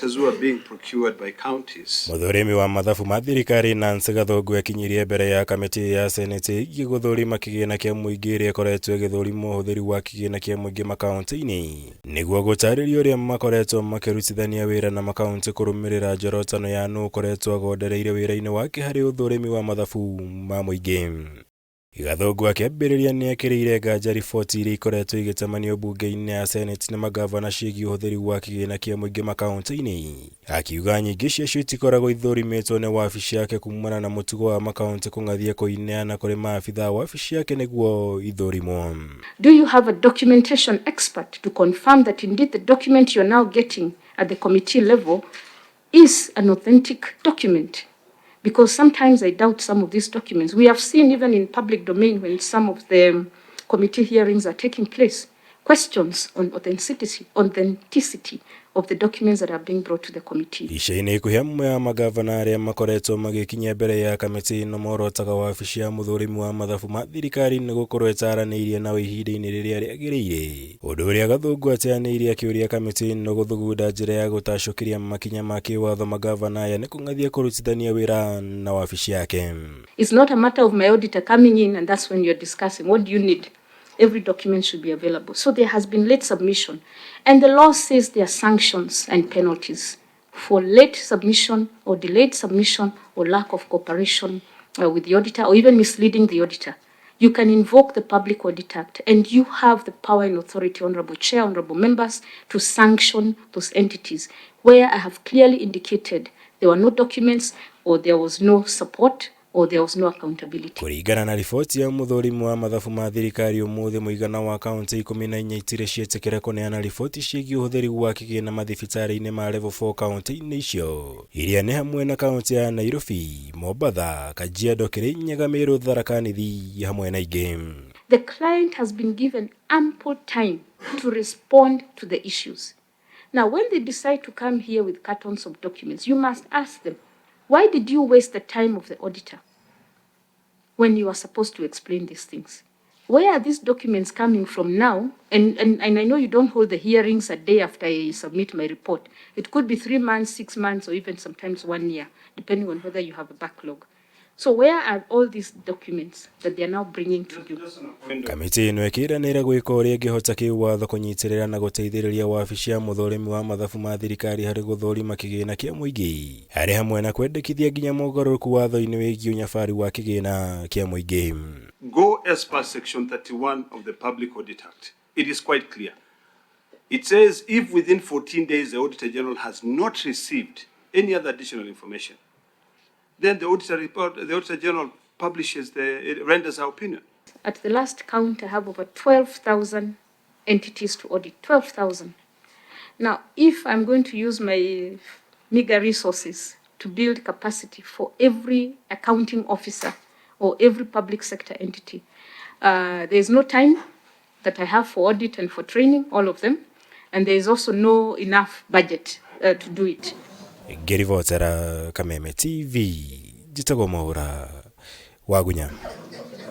Who are being procured by counties. Mũthũrimi wa mathabu ma thirikari Nancy Gathungu ekinyirie mbere ya kamĩtĩ ya Senate ĩgiĩ gũthũrima kĩgĩna kĩa mũingĩ ĩrĩa ĩkoretwo ĩgĩthũrima ũhũthĩri wa kĩgĩna kĩa mũingĩ makaunti-inĩ nĩguo gũtarĩria ũrĩa makoretwo makĩrutithania wĩra na makaunti kũrũmĩrĩra njorotano ya nũ ũkoretwo agondereire wĩra-inĩ wake harĩ ũthũrimi wa mathabu ma mũingĩ. Gathungu akĩambĩrĩria nĩ ekĩrĩire nganja riboti iria ikoretwo igĩtamanio mbunge-inĩ ya Senate nĩ magavana ciĩgiĩ ũhũthĩri wa kĩgĩna kĩa mũingĩ makaunti-inĩ, akiuga nyingĩ ciacio itikoragwo ithũrimĩtwo nĩ wabici yake kumana na mũtugo wa makaunti kũng'athia kũineana kũrĩ maabitha a wabici yake nĩguo ithũrimwo. Do you have a documentation expert to confirm that indeed the document you're now getting at the committee level is an authentic document? Because sometimes I doubt some of these documents. We have seen even in public domain when some of the committee hearings are taking place, questions on authenticity of the documents that are being brought to the committee. Ica-inĩ ikuhĩ amwe a magavana arĩa makoretwo magĩkinyia mbere ya kamĩtĩ ĩno morotaga wabici ya mũthũrimi wa mathabu ma thirikari nĩ gũkorwo ĩtaranĩirie nao ihinda-inĩ rĩrĩa rĩagĩrĩire, ũndũ ũrĩa Gathungu ateanĩirie akĩũria kamĩtĩ ĩno gũthugunda njĩra ya gũtacũkĩria makinya ma kĩwatho magavana aya nĩ kũng'athia kũrutithania wĩra na wabici yake. It's not a matter of my auditor coming in and that's when you're discussing what do you need. Every document should be available. So there has been late submission. And the law says there are sanctions and penalties for late submission or delayed submission or lack of cooperation with the auditor or even misleading the auditor. You can invoke the Public Audit Act and you have the power and authority, Honorable Chair, Honorable Members, to sanction those entities where I have clearly indicated there were no documents or there was no support or there was no accountability. Kũringana na riboti ya mũthũrimi wa mathabu ma thirikari ũmũthĩ, mũigana wa kaunti 14 itirĩ ciĩtĩkĩra kũneana riboti ciĩgiĩ ũhũthĩri wa kĩgĩna mathibitarĩ-inĩ ma level 4 kaunti-inĩ icio, iria nĩ hamwe na kaunti ya Nairobi, Mombatha, Kajiado, Kirinyaga, Meru, Tharaka Nithi hamwe na ingĩ. The client has been given ample time to respond to the issues. Now, when they decide to come here with cartons of documents, you must ask them, why did you waste the time of the auditor when you are supposed to explain these things? Where are these documents coming from now? And I know you don't hold the hearings a day after I submit my report. It could be 3 months, 6 months, or even sometimes one year, depending on whether you have a backlog. So where are all these documents that they are now bringing to you? Kamĩtĩ ĩno ĩkĩranĩra gwĩka ũrĩa ĩngĩhota kĩwatho kũnyitĩrĩra na gũteithĩrĩria wabici ya mũthũrimi wa mathabu ma thirikari harĩ gũthũrima kĩgĩna kĩa mũingĩ, harĩ hamwe na kwendekithia nginya mogarũrũku watho-inĩ wĩgiĩ ũnyabari wa kĩgĩna kĩa mũingĩ. Go as per section 31 of the Public Audit Act. It is quite clear. It says if within 14 days the Auditor General has not received any other additional information, then the auditor report, the Auditor General publishes the, it renders our opinion. At the last count, I have over 12,000 entities to audit, 12,000. Now, if I'm going to use my meager resources to build capacity for every accounting officer or every public sector entity, there's no time that I have for audit and for training, all of them, and there is also no enough budget to do it. Ngĩribotera Kameme TV, njĩtagwo Mwaũra Wagunya.